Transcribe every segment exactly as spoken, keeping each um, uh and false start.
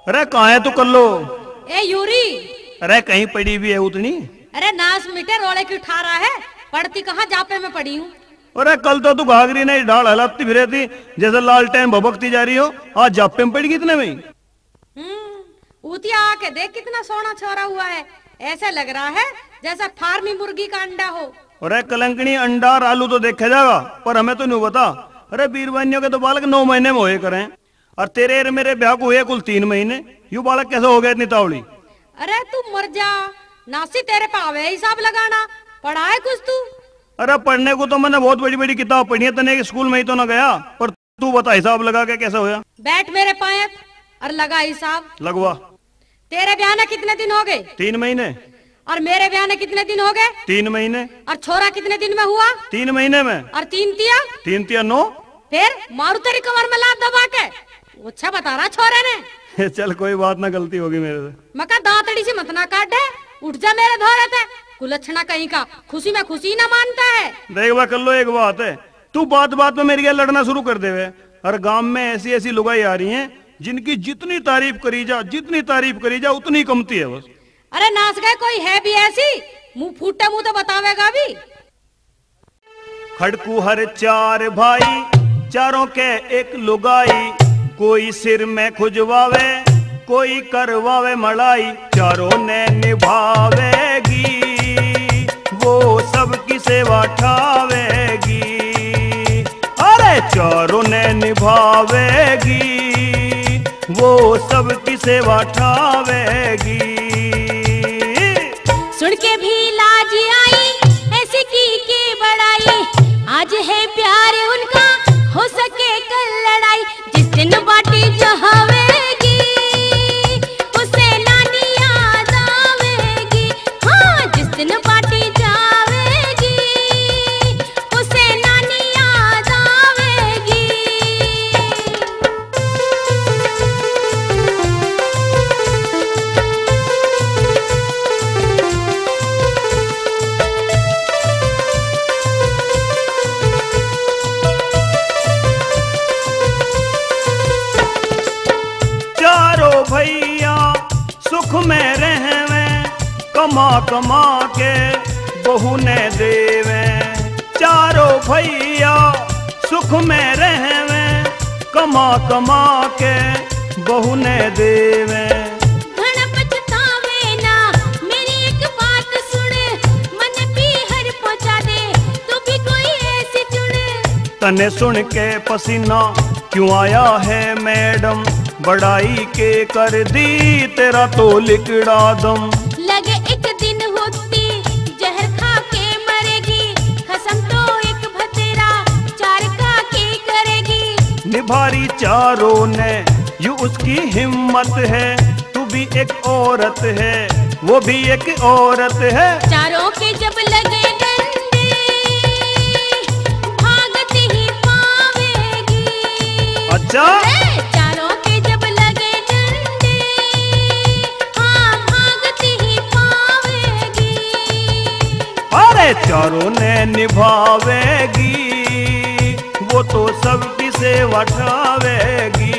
अरे कहाँ है तू कल्लो? A Yuri. अरे कहीं पड़ी भी है उतनी? अरे नाश मिटे रोले की ठारा है, पड़ती कहाँ जापे में पड़ी हूँ। अरे कल तो तू घाघरी नहीं ढाल हलाती फिरे थी, जैसे लालटेन भभकती जा रही हो, आज जापे में पड़ गई इतने में ही। हम्म, उतिया आके देख कितना सोना छोरा हुआ है, ऐसा लग रहा है जैसा फार्मी मुर्गी का अंडा हो। अरे कलंकनी, अंडा और आलू तो देखे जाएगा, पर हमें तो नहीं बता। अरे बीरबानियों के तो बालक नौ महीने में होए करें, और तेरे और मेरे ब्याह को हुए कुल तीन महीने, यू बालक कैसे हो गया इतनी तावड़ी? अरे तू मर जा नासी, तेरे पे आवे हिसाब लगाना, पढ़ा है कुछ तू? अरे पढ़ने को तो मैंने बहुत बड़ी बड़ी किताब पढ़ी है, तने एक स्कूल में ही तो ना गया, पर तू बता हिसाब लगा के कैसे होया? बैठ मेरे पायत और लगा हिसाब। लगवा। तेरे ब्याह ने कितने दिन हो गए? तीन महीने। और मेरे ब्याह ने कितने दिन हो गए? तीन महीने। और छोरा कितने दिन में हुआ? तीन महीने में। और तीन तिया? तीन तिया नौ। फिर मारू तेरी कमर में लात दबा के। अच्छा बता रहा छोरे ने। चल कोई बात ना, गलती होगी मेरे से। मका दांतड़ी सी मत ना काटे, उठ जा मेरे धोरे ते। कुलक्षणा कहीं का, खुशी में खुशी ना मानता है। देख बा कल्लो, एक बात है, तू बात बात में मेरे लिए लड़ना शुरू कर देवे। और गांव में ऐसी ऐसी लुगाई आ रही हैं जिनकी जितनी तारीफ करी जा, जितनी तारीफ करी जा उतनी कमती है बस। अरे नाच गए, कोई है भी ऐसी, मुंह फूटे मुंह तो बतावेगा भी। खड़कू हर चार भाई, चारों के एक लुगाई, कोई सिर में खुजवावे, कोई करवावे मड़ाई, चारों ने निभावेगी, वो सबकी सेवा ठावेगी। अरे चारों ने निभावेगी, वो सबकी सेवा ठावेगी। सुन के भी लाज आई, ऐसे की के बड़ाई। आज है प्यार उनका, हो सके कल लड़ाई। जिस दिन बाटी जहावेगी, उसे नानी याद आवेगी। हाँ, जिस दिन बाटी जावेगी, उसे नानी याद आवेगी। चारों भैया सुख में रहवे, कमा कमा के बहू ने देवे। चारों भैया सुख में रहवे, कमा कमा के बहू ने देवे। घणा पछतावे ना, मेरी एक बात सुन, मन की हर पहुंचा दे, तू भी कोई ऐसी चुन। तने सुन के पसीना क्यों आया है मैडम, बड़ाई के कर दी तेरा तो लिकड़ा दम। लगे एक दिन होती जहर खा के मरेगी, खसम तो एक भतेरा चार का के करेगी। निभारी चारों ने यू उसकी हिम्मत है, तू भी एक औरत है, वो भी एक औरत है। चारों के जब लगे डंडे, भागती ही पावेगी। अच्छा? ए, चारों के जब लगे डंडे, हाँ, भागती ही पावेगी। अरे, चारों ने निभावेगी, वो तो सबकी सेवा ठावेगी।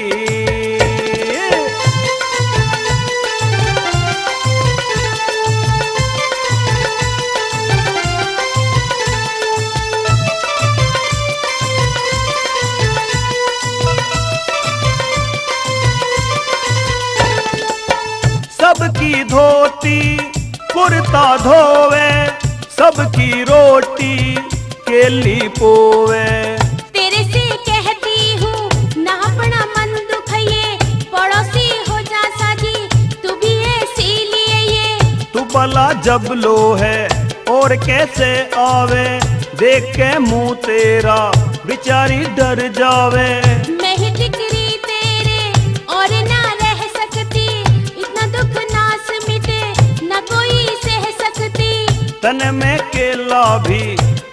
सबकी धोती कुर्ता धोवे, सबकी रोटी केली पोवे। तेरे से कहती हूँ ना अपना मन दुखाइए, पड़ोसी हो जा साझी, तू भी ऐसी लिए ये। तू भला जबलो है और कैसे आवे, देख के मुंह तेरा बेचारी डर जावे। मैं ही टिकरी तेरे और ना रह सकती, इतना दुख नाश मिटे ना कोई सह सकती। तने मैं केला भी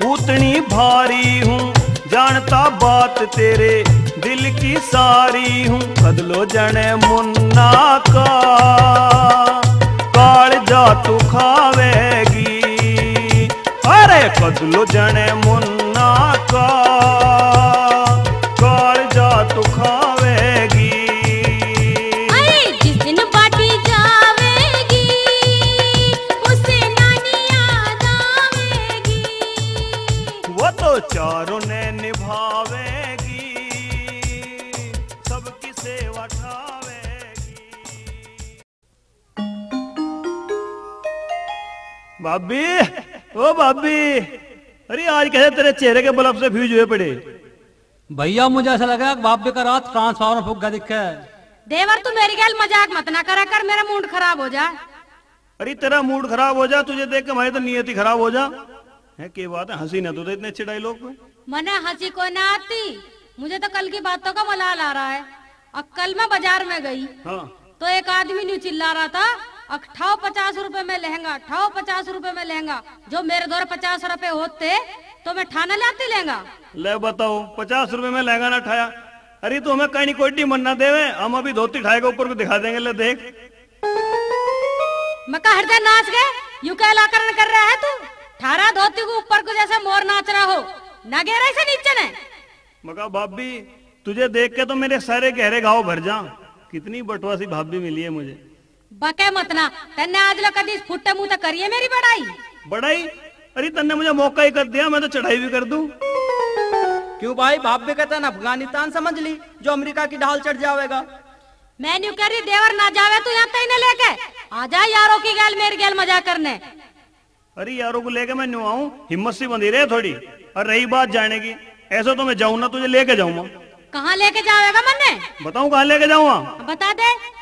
उतनी भारी हूँ, जानता बात तेरे दिल की सारी हूँ। कदलो जने मुन्ना का कालजा तू खावेगी, अरे कदलो जने मुन्ना का कालजा तू खावेगी। अरे जिस दिन भाभी, ओ भाभी, अरे आज कैसे तेरे चेहरे के बल्ब से फ्यूज हुए पड़े? भैया, मुझे ऐसा लगा कि भाभी का रात ट्रांसफार्मर फूक गया दिखे। देवर, तू मेरी गैल मजाक मत ना करा कर, मेरा मूड खराब हो जा। अरे तेरा मूड खराब हो जा, तुझे देख के हमारी तो नीयत ही खराब हो जा। है, क्या बात है, हंसी ना तू तो इतने अच्छे डायलॉग पे। मने हंसी कोई ना आती, मुझे तो कल की बातों का मलाल आ रहा है। अब कल मैं बाजार में गई, हाँ। तो एक आदमी न्यू चिल्ला रहा था, "अक ठाओ पचास रुपए में लहंगा, ठाओ पचास रुपए में लहंगा।" जो मेरे धोरे पचास रुपए होते तो मैं ठाना लाती लहंगा। ले बताओ, पचास रुपए में लहंगा ना ठाया? अरे तू हमें कहीं कोई मन ना देवे, हम अभी धोती ठाए के ऊपर को दिखा देंगे, ले देख। मैं कहा, "हट जा, नाच गए, यू क्या लाकरण कर रहा है तू? ठारा धोती को ऊपर को जैसे मोर नाच रहा हो, ना गिरा इसे नीचे ने।" मैं कहा, "भाभी, तुझे देख के तो मेरे सारे गहरे घाव भर जा। कितनी बटवा सी भाभी मिली है मुझे।" बके मत ना, तन्ने आज लो कदी इस फुट्टे मुंह तक करिए मेरी बड़ाई। बड़ाई? अरे तन्ने मुझे मौका ही कर दिया, मैं तो चढ़ाई भी कर दूं। क्यों भाई, भाभी का तन अफगानिस्तान समझ ली, जो अमेरिका की ढाल चढ़ जावेगा? मैं न्यू कह रही, देवर ना जावे तू यहाँ तई ने लेके, आ जा यारों की गैल, मेरी गैल मजाक करने। अरे यारों को लेके मैं न्यू आऊं, हिम्मत सी बंधी रहे थोड़ी। और रही बात जाने की, ऐसा तो मैं जाऊं ना, तुझे लेके जाऊंगा। कहाँ लेके जावेगा मन्ने? बताऊं कहाँ लेके जाऊंगा? बता दे।